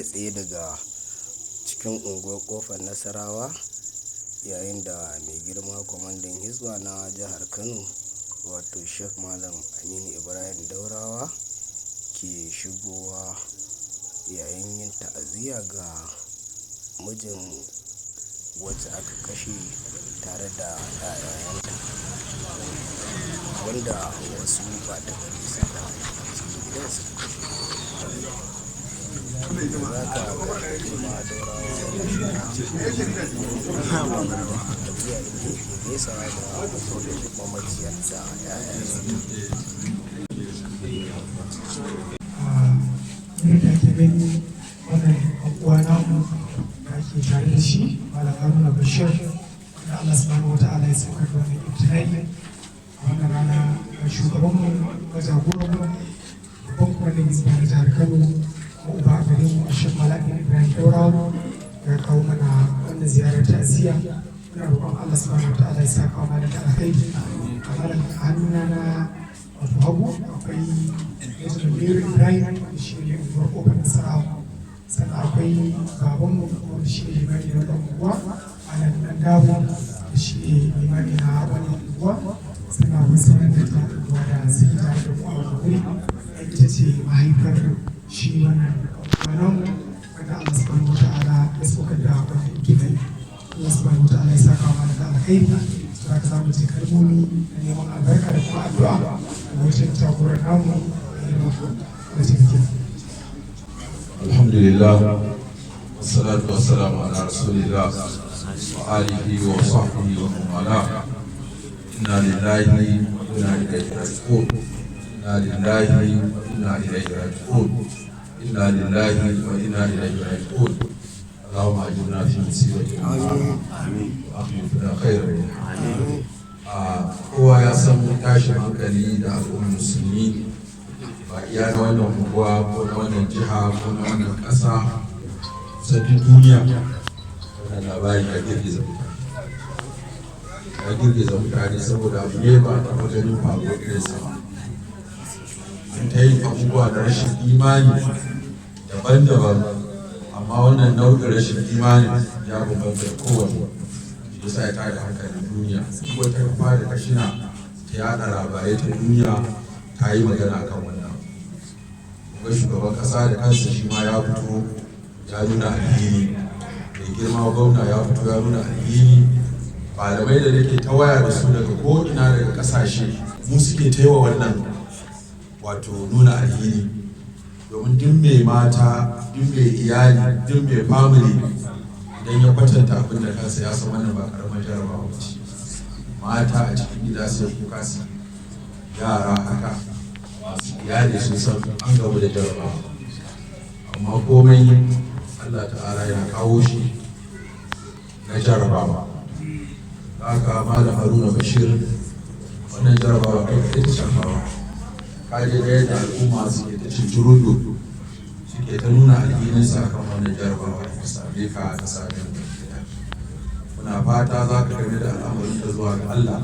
Kai tsaye daga cikin unguwar Ƙofar Nasarawa, yayin da mai girma kwamandan Hizba na jihar Kano, wato Sheikh Malam Aminu Ibrahim Daurawa, ke shigowa yayin yin ta'aziyya ga mijin wacce aka kashe tare da 'ya'yanta, wanda wasu ɓata gari suka shiga cikin gidan suka kashe. Yanzu haka ga mai girma Daurawa yana shiga ta'aziyya, inda yake gaisawa da mamaciyar da 'ya'yanta. Yadda ake gani, wannan uwa namu da ake tare da shi, Malam Haruna Bashir, da Allah Subhanahu wa Ta'ala ya saukar da wannan ibtila'i a wannan rana, ga shugabanmu, ga jagoranmu, babban kwamandan Hizba na jihar Kano, kuma uba a gare mu, Sheikh Malam Ibrahim Daurawa, ya kawo mana wannan ziyarar ta'aziyya. Muna roƙon Allah Subhanahu wa Ta'ala ya saka wa malam da alkhairi. A malam, hannuna na wato hagu, akwai Alhaji Namiru Ibrahim, wanda shi ne unguwar Ƙofar Nasarawa. Sannan akwai babanmu, wanda shi ne limami na wannan unguwa, Malam Dan Dabo, da shi ne limami na wannan unguwa. Sannan akwai sauran dattawan unguwa da suke tare da mu a wannan wuri. Ita ce mahaifar shi wannan uwa namu wanda Allah Subhanahu wa Ta'ala ya saukar da wannan ibtila'i. Allah Subhanahu wa Ta'ala ya saka wa malam da alkhairi. Saboda za mu ji kalmomi na neman albarka da kuma addu'a daga wajen jagoran namu da taimake. الحمد لله والصلاة والسلام على رسول الله وآله وصحبه ومن والاه. إنا لله وإنا إليه راجعون، إنا لله وإنا إليه راجعون، إنا لله وإنا إليه راجعون. اللهم أجرنا في مصيبتنا وأخلفنا خيرا منها. Kowa ya san tashin hankali da al'ummar musulmi, ba iya na wannan unguwa ko na wannan jiha ko na wannan ƙasa, sabbin duniya. Wannan labari ya girgiza mutane, ya girgiza mutane, saboda abu ne ba a taɓa ganin faruwar irinsa ba. An ta yin abubuwa da rashin imani daban-daban, amma wannan nau'in rashin imani ya bambanta da kowane, shi yasa ya tada hankalin duniya. Duk wata kafa da kashina ta yada labarai ta duniya ta yi magana kan wannan. Kuma shugaban kasa da kansa shi ma ya fito ya nuna alhini, mai girma gwamna ya fito ya nuna alhini, malamai da nake ta waya da su daga ko'ina, daga kasashe mu suke taiwa wannan, wato nuna alhini, domin duk mai mata, duk mai iyali, duk mai family, idan ya kwatanta abin da kansa, ya san wannan ba karamar jarabawa ba ce. Mata a cikin gida sai kuka su, yara haka, masu iyali sun san an gamu da jarabawa. Amma komai Allah Ta'ala yana kawo shi na jarabawa. Haka Malam Haruna Bashir, wannan jarabawa kai kaɗai ta shafawa. Ka je ga yadda al'umma suke ta cincirundo, suke ta nuna alhininsa akan wannan jarabawa da ta same ka, ta same mu. Muna fata za ka game da al'amarin ka zuwa ga Allah.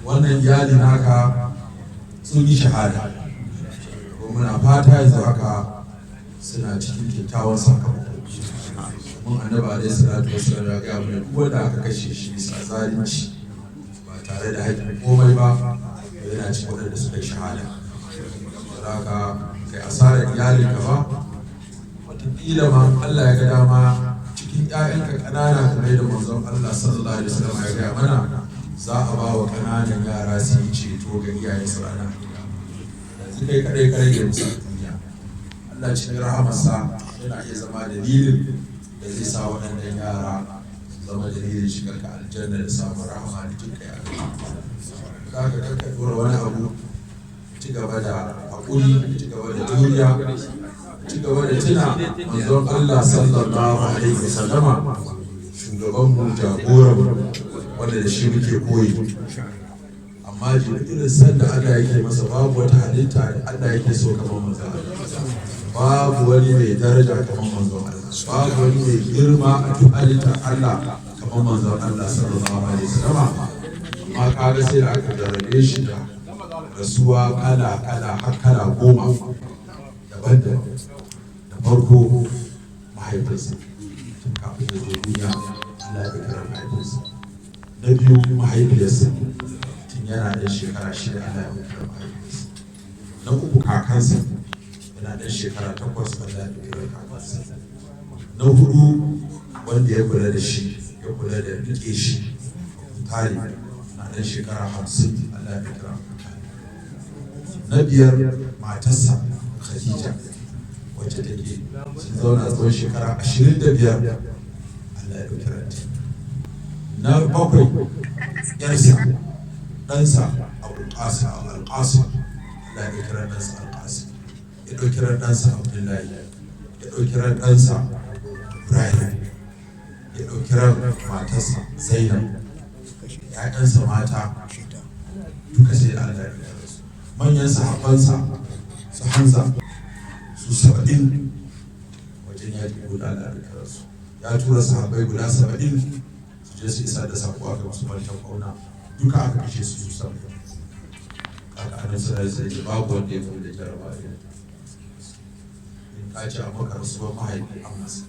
Wannan iyali naka sun yi shahada, ko muna fata yanzu haka suna cikin kyakkyawan sakamako. Mun Annabi alaihi salatu wassalam ya gaya mana, duk wanda aka kashe shi bisa zalunci ba tare da haƙƙin komai ba, yana cikin waɗanda suka yi shahada. Haka kai asarar iyalinka ba, wataƙila ma Allah ya ga dama cikin 'ya'yanka ƙanana, kamar yadda manzon Allah sallallahu alaihi wasallam ya gaya mana, za a ba wa ƙananan yara su yi ceto ga iyayensu ranar. Yanzu kai kaɗai ka rage musu a duniya. Allah cikin rahamarsa yana iya zama dalilin da zai sa waɗannan yara su zama dalilin shigar ka aljanna da samun rahama da jin kai a gaba. Za ka kakka ɗora wani abu, ci gaba da haƙuri, ci gaba da juriya, ci gaba da tuna manzon Allah sallallahu alaihi wasallama, shugabanmu, jagoranmu, wanda da shi muke koyi. Amma ji irin sanda Allah yake masa, babu wata halitta da Allah yake so kamar manzon Allah, babu wani mai daraja kamar manzon Allah, babu wani mai girma a duk halittar Allah kamar manzon Allah sallallahu alaihi wasallama. Amma kaga sai da aka jarabe shi da rasuwa kala kala har kala 10 daban-daban. Da farko Mahaifinsa, tun kafin ya zo duniya Allah ya ɗauki ran mahaifinsa. Na biyu, mahaifiyarsa, tun yana ɗan shekara 6 Allah ya ɗauki ran mahaifiyarsa. Na uku, kakansa, yana ɗan shekara 8 Allah ya ɗauki ran kakansa. Na hudu, wanda ya kula da shi, ya kula da riƙe shi, Talib, na ɗan shekara 50 Allah ya ɗauki ran Talib. Na biyar, matarsa Khadija, wacce take sun zauna tsawon shekara 25, Allah ya ɗauki ranta. Na bakwai, yarsa, ɗansa Abul Qasim, Al-Qasim, Allah ya ɗauki ran ɗansa Al-Qasim. Ya ɗauki ran ɗansa Abdullahi, ya ɗauki ran ɗansa Ibrahim, ya ɗauki ran matarsa Zainab. ‘Ya'yansa mata duka sai da Allah ya ɗauki su. Manyan sahabbansa su Hamza su 70, wajen yaƙi guda Allah ya ɗauki su. Ya tura sahabbai guda 70 su je su isa da sako, aka musu kwanton ɓauna, duka aka kashe su su 70. Haka Annabi sallallahu alaihi wasallam, babu wanda ya fi da jaraba irin in ka ci a maka rasuwar mahaifi, an masa.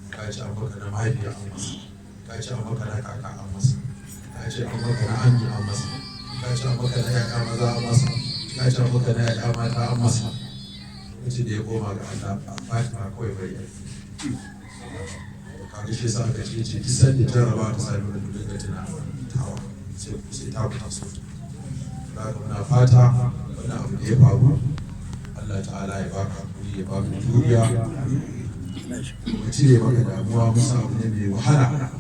In ka ci a maka na mahaifi, an masa. In ka ci a maka na kaka, an masa. In ka ci a maka na ammi, an masa. In ka ci a maka na ya'ya maza, an masa. In ka ci a maka na ya'ya mata, an masa. Lokacin da ya koma ga Allah, Fatima kawai bai yi. Kaga shi yasa aka ce duk sanda jarraba ta sami wani, dinga tuna tawa, sai ta ku taso. Haka muna fata wannan abu da ya faru, Allah Ta'ala ya baka hakuri, ya baka juriya, kuma cire maka damuwa. Musa, abu ne mai wahala a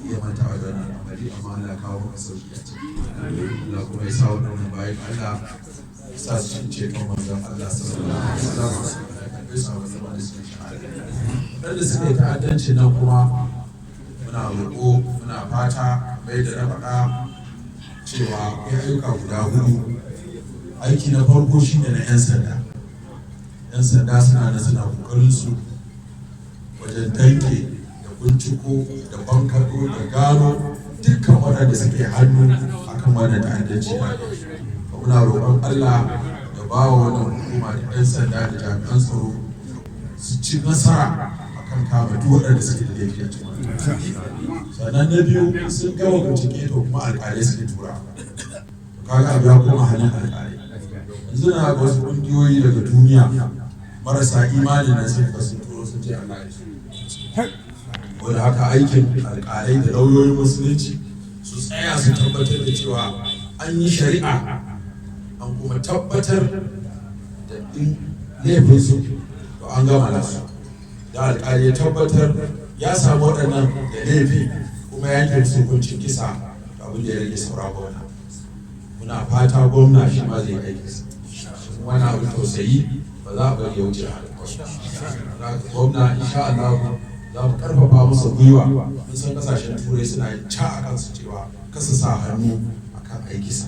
iya mantawa da wannan al'amari, amma Allah kawo maka sauki a ciki. Allah kuma ya sa waɗannan bayan Allah ya sa su cikin ceton Manzon Allah sallallahu alaihi wasallam, ya karɓe su a matsayin wanda suke shahada. Waɗanda suka yi ta'addanci nan kuma, muna roƙo, muna fata, kamar yadda na faɗa, cewa akwai ayyuka guda hudu. Aiki na farko shine na 'yan sanda. 'Yan sanda suna da suna kokarin su wajen danke da binciko da bankaɗo da gano dukkan waɗanda suke hannu akan wannan ta'addanci da muna roƙon Allah da ba wa wannan hukuma da 'yan sanda da jami'an tsaro su ci nasara akan kama duk waɗanda suke da laifi a cikin wannan. Sannan na biyu, sun gama bincike, to kuma alƙalai suke tura. Kaga abu ya koma hannun alƙalai. Yanzu na ga wasu ƙungiyoyi daga duniya marasa imani na sun sun turo sun ce Allah ya. Wanda haka aikin alƙalai da lauyoyin Musulunci su tsaya su tabbatar da cewa an yi shari'a, an kuma tabbatar da in laifinsu, to an gama da su. Da alƙali ya tabbatar ya samu waɗannan da laifi kuma ya yanke musu hukuncin kisa, to abin da ya rage saura gwamna. Muna fata gwamna shi ma zai aiki. Wani abu tausayi ba za a bari ya wuce a gwamna. Insha Allah za mu karfafa masa gwiwa. Mun san kasashen Turai suna yin ca a kansu cewa kasa sa hannu akan aiki sa,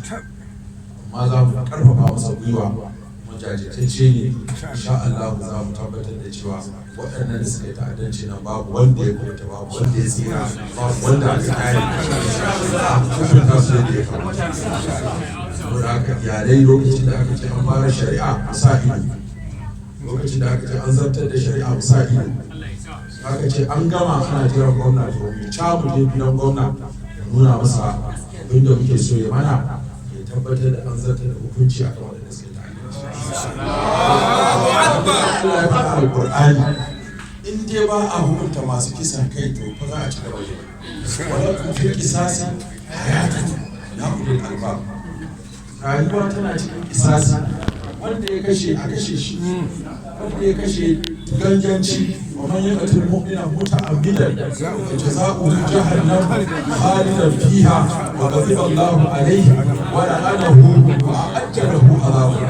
amma za mu karfafa masa gwiwa kuma jajirtacce ne. Insha Allah za mu tabbatar da cewa waɗannan da suka yi ta'addanci nan, babu wanda ya kubuta, babu wanda ya tsira, babu wanda aka kare, a hukunta su yadda ya kamata. Saboda haka iyalai, lokacin da aka ce an fara shari'a, mu sa ido. Lokacin da aka ce an zartar da shari'a, mu sa ido. Aka ce an gama, ana jiran gwamna, to mu ca mu je gidan gwamna mu nuna masa abinda muke so ya mana, ya tabbatar da an zartar da hukunci akan waɗanda suke ta'addanci. Allah ya faɗa Alƙur'ani, in dai ba a hukunta masu kisan kai, to fa za a ci gaba da ولكم في القصاص حياة يا أولي الألباب. Rayuwa tana cikin kisasi. Wanda ya kashe, a kashe shi. Wanda ya kashe ganganci, ومن يقتل مؤمنا متعمدا فجزاؤه جهنم خالدا فيها وغضب الله عليه ولعنه وأعد له عذابا.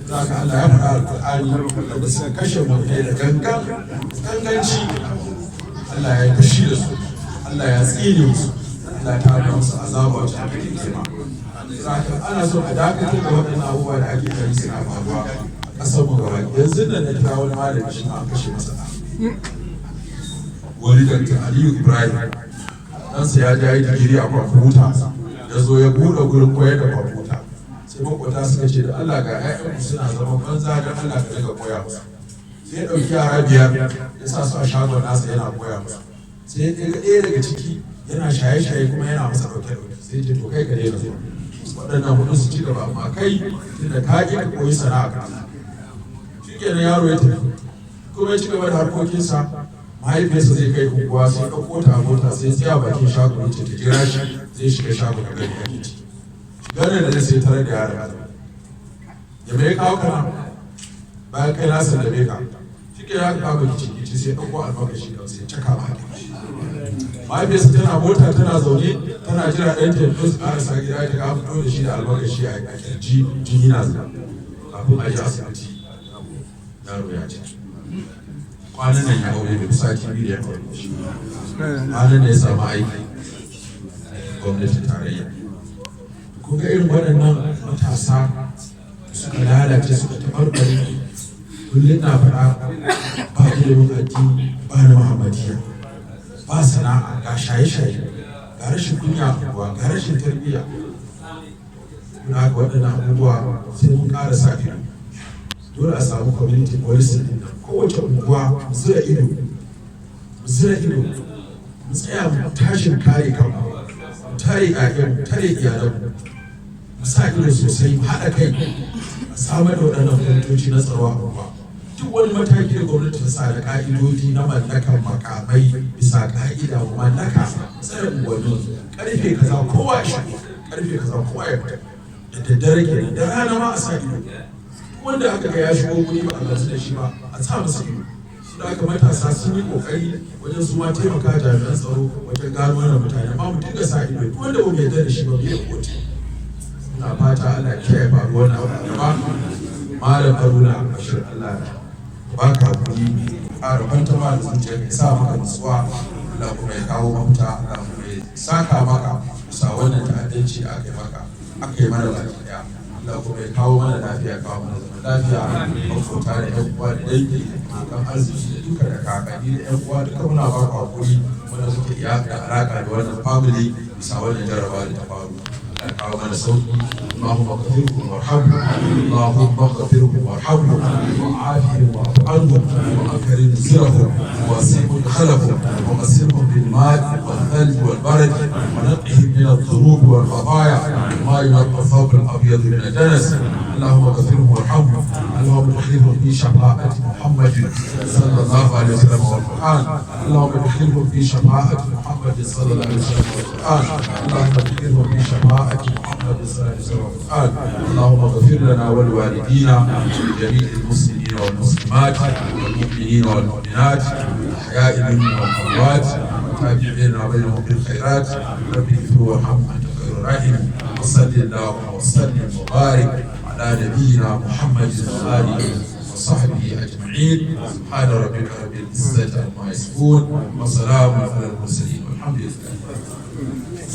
Zaka Allah ya faɗa Alƙur'ani, da suka kashe mu'minai da ganganci, Allah ya yi fushi da su, Allah ya tsine musu, Allah ta ga musu azaba wacce ake kima. Zaka ana so a dakatar da waɗannan abubuwa da ake gani suna faruwa a ƙasar mu gaba. Yanzu nan na kira wani malami, shi ma an kashe masa ɗa. Wani Dr. Aliyu Ibrahim, ɗansa ya ja yi digiri a kwamfuta, ya zo ya buɗe gurin koyar da kwamfuta. Sai makwata suka ce, da Allah ga 'ya'yanku suna zaman banza, don Allah ka daga koya musu. Sai Sai ya ɗauki yara 5 ya sa su a shagon nasa yana koya musu. Sai ya ga ɗaya daga ciki yana shaye-shaye kuma yana masa ɗauke-ɗauke. Sai ya ce, to kai ka daina zuwa, waɗannan 4 su ci gaba, amma kai tunda ka ƙi ka koyi sana'a ka. Shi kenan, yaro ya tafi kuma ya ci gaba da harkokinsa. Mahaifiyarsa zai kai unguwa, sai ɗauko ta a mota, sai ya tsaya bakin shagon, ya ce ta jira shi, zai shiga shagon ya gani ake ciki. Shigar da zai sai tarar da yaron ya mai kawo kana bayan kai na sallame ka. Shi ke ya kawo kici kici, sai ɗauko almakashi kan sai caka ma hakin. Mahaifiyarsa tana mota tana zaune tana jira ɗan ta fito su ƙarasa gida, ta ga fito da shi da almakashi a kirji, jini na zuba. Kafin a je asibiti yaro ya ce kwanan nan ya aure, bai fi sati 2 da ya aure shi. Kwanan nan ya samu aiki gwamnatin tarayya. Kun ga irin waɗannan matasa suka lalace, suka taɓarɓare. Kullum na faɗa, ba ilimin addini, ba na Muhammadiyya, ba sana'a, ga shaye-shaye, ga rashin kunya a unguwa, ga rashin tarbiyya. Muna haka waɗannan abubuwa sai mun ƙara sa ido. Dole a samu community policing din nan, kowace unguwa mu zura ido, mu zura ido, mu tsaya, mu tashin kare kanmu, mu tare ƴaƴanmu, mu tare iyalanmu, mu sa ido sosai, mu haɗa kai a samar da waɗannan kwamitoci na tsaro a unguwa. Duk wani mataki da gwamnati ta sa da ƙa'idodi na mallakan makamai bisa ƙa'ida, mu mallaka, tsare unguwannin. Karfe kaza kowa ya shigo, karfe kaza kowa ya fita. Da daddare kenan, da rana ma a sa ido. Wanda aka ga ya shigo guri ba a gamsu da shi ba, a sa masa ido. Da aka matasa sun yi kokari wajen su ma taimaka jami'an tsaro wajen gano wannan mutane, amma mu dinga sa ido. Duk wanda ba mu yarda da shi ba, mu yi kotu. Ina fata Allah ya kiyaye faruwar wannan abu gaba. Malam Haruna Bashir, Allah ya baka hakuri, ƙara kwantar ma da zuciya, ya sa maka nutsuwa. Allah kuma ya kawo mafita. Allah kuma ya saka maka bisa wannan ta'addanci da aka yi maka, aka yi mana baki daya. Allah kuma ya kawo mana lafiya, kawo mana zaman lafiya. Makota da yan uwa da dangi, abokan arziki da duka, da kakanni da yan uwa duka, muna ba ku hakuri wanda muke iya da alaka da wannan family bisa wannan jarabawa da ta faru. Allah ya kawo mana sauki. اللهم اغفرهم وارحمهم، اللهم اغفرهم وارحمهم وعافهم واعف عنهم واكرم نزلهم ووسع مدخلهم وغسلهم بالماء والثلج والبرد ونقهم من الذنوب والخطايا ما ينقى الثوب الابيض من الدنس. اللهم اغفرهم وارحمهم. اللهم ادخلهم في شفاعة محمد صلى الله عليه وسلم والقرآن. اللهم ادخلهم في شفاعة محمد صلى الله عليه وسلم والقرآن. اللهم ادخلهم في شفاعة محمد صلى الله عليه وسلم والقرآن. اللهم اغفر لنا ولوالدينا ولجميع المسلمين والمسلمات والمؤمنين والمؤمنات الأحياء منهم والأموات، وتابع بيننا وبينهم بالخيرات. رب اغفر وارحم، أنت خير الراحمين. وصل اللهم وسلم وبارك على نبينا محمد وآله وصحبه أجمعين. سبحان ربك رب العزة عما يصفون، وسلام على المرسلين، والحمد لله.